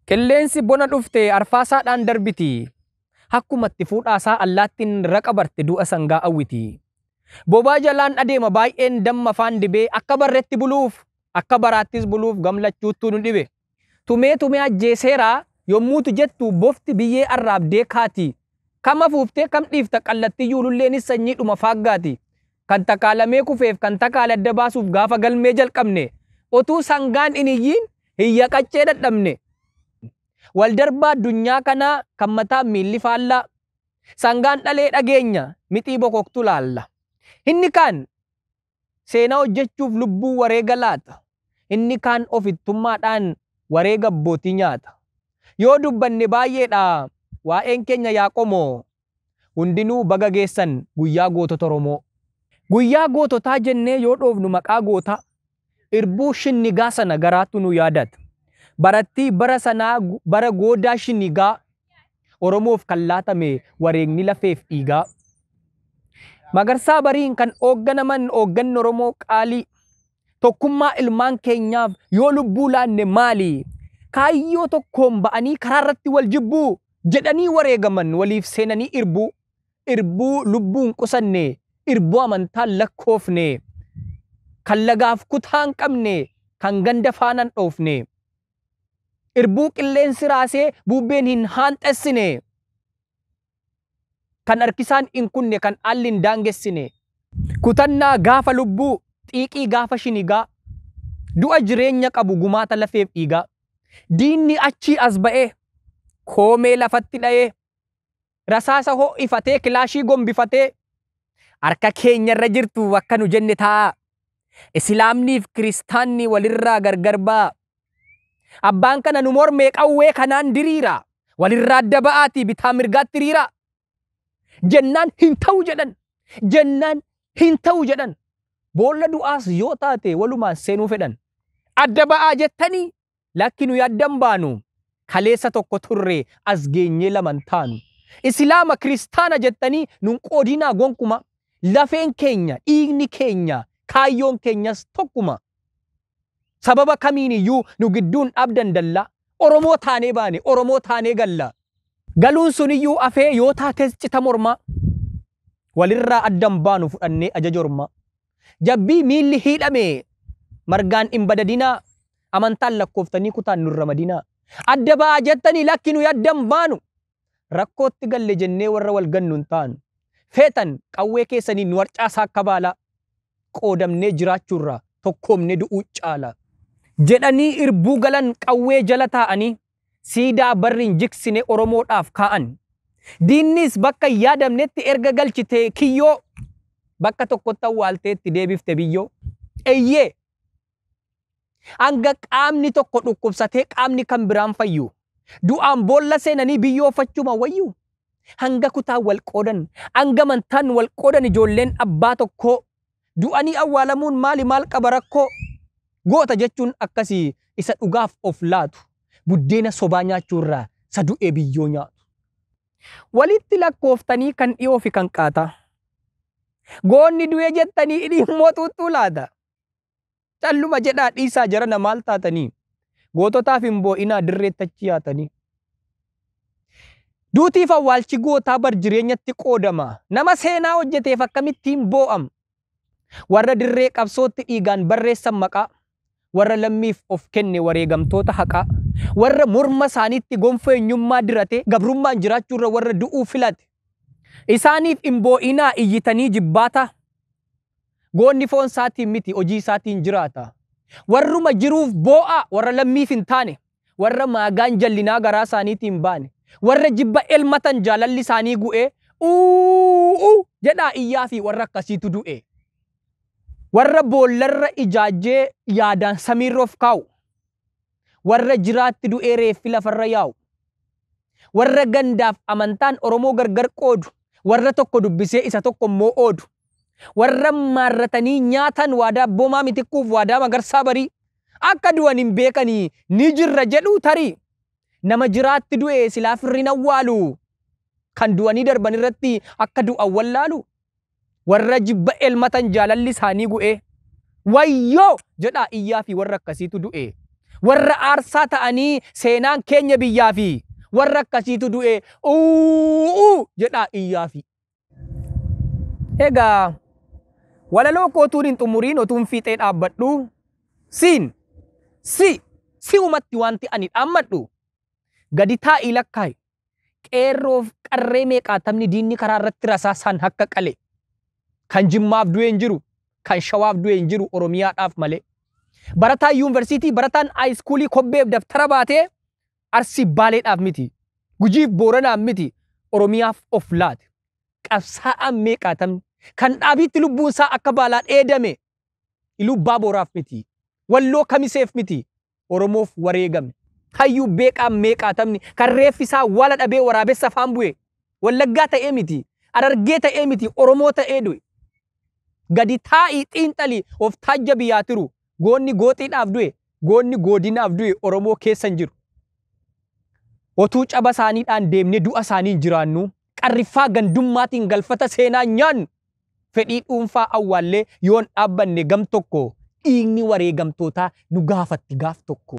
Qilleensi bona dhufte arfaasaadhaan darbiti. Akkumatti fuudhaasaa allaattiin raqa barte du'a sangaa awwiti. Bobaa jalaan adeema baay'een damma afaan dibee akka barretti buluuf akka baraattis buluuf gamlachuuttuu nu dhibe. Tumee tumee ajjeeseera yommuutu jettu bofti biyyee arraabdee kaati. Kam afuuftee kam dhiifta qallattiyyuu lulleenis sanyiidhuma faaggaati. Kan takaalamee kufeef kan takaale adda baasuuf gaafa galmee jalqabne. Otuu sangaan hin iyyiin hiyya qaccee dadhabne. Wal darbaa addunyaa kanaa kan mataa miilli faallaa. Sangaan dhalee dhageenya mixii bokoktu laalla. Inni kaan seenaa hojjechuuf lubbuu wareega laata. Inni kaan ofittummaadhaan wareega abbootii nyaata. Yoo dubbanne baay'eedha waa'een keenya yaa qomoo. Hundinuu baga geessan guyyaa gootota Oromoo. Guyyaa goototaa jennee yoo dhoofnu maqaa gootaa irbuu shinnigaa sana garaatu nu yaadata. Barattii bara sanaa bara goodaa shinnigaa Oromoof kan laatame wareegni lafeef dhiigaa. Magarsaa bariin kan hoogganaman hoogganni Oromoo qaalii. Tokkummaa ilmaan keenyaaf yoo lubbuu laanne maali? Kaayyoo tokkoon ba'anii karaa irratti wal jibbuu jedhanii wareegaman waliif seenanii irbuu. Irbuu lubbuun qusanne, irbuu amantaan lakkoofne, kan lagaaf kutaa hin qabne, kan ganda faana hin dhoofne. Irbuu qilleensi raasee bubbeen hin haanxessine. Kan harkisaan hin kunne, kan alli hin daangessine. Kutannaa gaafa lubbuu, xiiqii gaafa shinigaa. Du'a jireenya qabu gumaata lafeef dhiigaa. Diinni achii as ba'ee, koomee lafatti dha'ee, rasaasa ho'ifatee, kilaashii gombifatee, harka keenyarra jirtu akka nu jenne taa'a. Islaamniif kiristaanni walirraa gargar ba'a. Abbaan kana nu mormee qawwee kanaan diriira. Walirraa adda ba'aatii bitaa mirgaatti hiriira. Jennaan hin ta'u jedhan. Jennaan hin ta'u jedhan. Boolla du'aas yoo taate walumaan seenuu fedhan. Adda ba'aa jettanii lakki nuyi addan baanu. Kaleessa tokko turre as geenyee laman taanu. Islaama kiristaana jettanii nun qoodinaa gonkuma. Lafeen keenya, dhiigni keenya, kaayyoon keenyas tokkuma. Sababa kamiin iyyuu nu gidduun dhabdan dallaa. Oromoo taanee baane, Oromoo taanee galla. Galuun sun iyyuu afee yoo taates cita mormaa. Walirraa addan baanu fudhannee ajaja ormaa. Jabbii miilli hidhame margaan hin badadinaa. Amantaan lakkooftanii kutaan nun ramadinaa. Adda ba'aa jettanii lakki nuyi addan baanu. Rakkootti galle jennee warra wal gannu hin taanu. Feetan qawwee keessanii nu harcaasaa akka baalaa. Qoodamnee jiraachuurraa tokkoomnee du'uu caala. Jedhanii irbuu galan qawwee jala taa'anii siidaa barri hin jigsine Oromoodhaaf kaa'an. Diinnis bakka hin yaadamnetti erga galchite kiyyoo bakka tokkotti awwaalteetti deebifte biyyoo. Eeyyee hanga qaamni tokko dhukkubsatee qaamni kan biraan fayyu. Du'aan boolla seenanii biyyoo uffachuma wayyu. Hanga kutaan wal qoodan, hanga amantaan wal qoodan ijoolleen abbaa tokkoo. Du'anii awwaalamuun maali maal qaba rakkoo? Goota jechuun akkasii isa dhugaaf of laatu. Buddeena sobaa nyaachuurraa isa du'ee biyyoo nyaatu. Walitti lakkooftanii kan dhiyoo fi kan qaataa. Goonni du'ee jettanii hidhii immoo xuuxxuu laata. Calluma jedhaa dhiisaa jarana maal taatanii? Goototaaf hin boo'inaa dirreetti achi yaatanii. Duutiif awwaalchi gootaa bar jireenyatti qoodama. Nama seenaa hojjeteef akkamittiin boo'am? Warra dirree qabsootti dhiigaan barreessan maqaa. Warra lammiif of kenne wareegamtoota haqaa. Warra morma isaaniitti gonfoo eenyummaa dirate gabrummaan jiraachuurra warra du'uu filate. Isaaniif hin boo'inaa iyyitanii jibbaata. Goonni foon isaatiin miti hojii isaatiin jiraata. Warruma jiruuf boo'aa warra lammiif hin taane. Warra maagaan jallinaa garaa isaaniitiin baane. Warra jibba elmatan jaalalli isaanii gu'ee uuu jedhaa iyyaa fi warra akkasiitu du'e. Warra boollarra ijaajjee yaadaan samiirra of kaa'u. Warra jiraatti du'ee reeffi lafarra yaa'u. Warra gandaaf amantaan Oromoo gargar qoodu. Warra tokko dubbisee isa tokko immoo oodu. Warra maarratanii nyaatan waadaa abboomaa mitikkuuf waadaa magarsaa barii. Akka du'an hin beekanii ni jirra jedhuu tarii. Nama jiraatti du'e silaa firri awwaalu. Kan du'anii darban irratti akka du'an wallaalu. Warra jibba elmatan jaalalli isaanii gu'ee. Wayyoo jedhaa iyyaa fi warra akkasiitu du'e. Warra aarsaa ta'anii seenaan keenya biyyaa fi warra akkasiitu du'e uuu jedhaa iyyaafi. Egaa walaloo kootuun hin xumuriin otuun fiixee dhaabbadhu siin si si'umatti wanti ani dhaammadhu gadi taa'ii lakkaa'i qeerroof qarree meeqaatamni diinni karaa irratti rasaasaan akka qale kan Jimmaaf du'e hin jiru kan Shawaaf du'e hin jiru Oromiyaadhaaf malee. Barataan yuunivarsiitii barataan haayiskuulii kobbeef daftara baatee Arsii Baaleedhaaf miti Gujiif Booranaaf miti Oromiyaaf of laate. Qabsaa'aan meeqaatamni kan dhaabiitti lubbuun isaa akka baalaa dheedame Ilubbaa Booraaf miti Walloo Kamiseef miti Oromoof wareegame. Hayyuu beeqaan meeqaatamni kan reeffi isaa wala dhabee waraabessa afaan bu'e Wallaggaa ta'ee miti Harargee ta'ee miti Oromoo ta'ee du'e. Gadi taa'ii xiinxalii of taajjabi yaa tiru goonni gooxiidhaaf du'e goonni goodinaaf du'e Oromoo keessa hin jiru. Otuu caba isaaniidhaan deemnee du'a isaanii hin jiraannu qarriffaa gandummaatiin galfata seenaa nyaannu fedhii dhuunfaa awwaallee yoon dhaabbanne gam tokko dhiigni wareegamtootaa nu gaafatti gaaf tokko.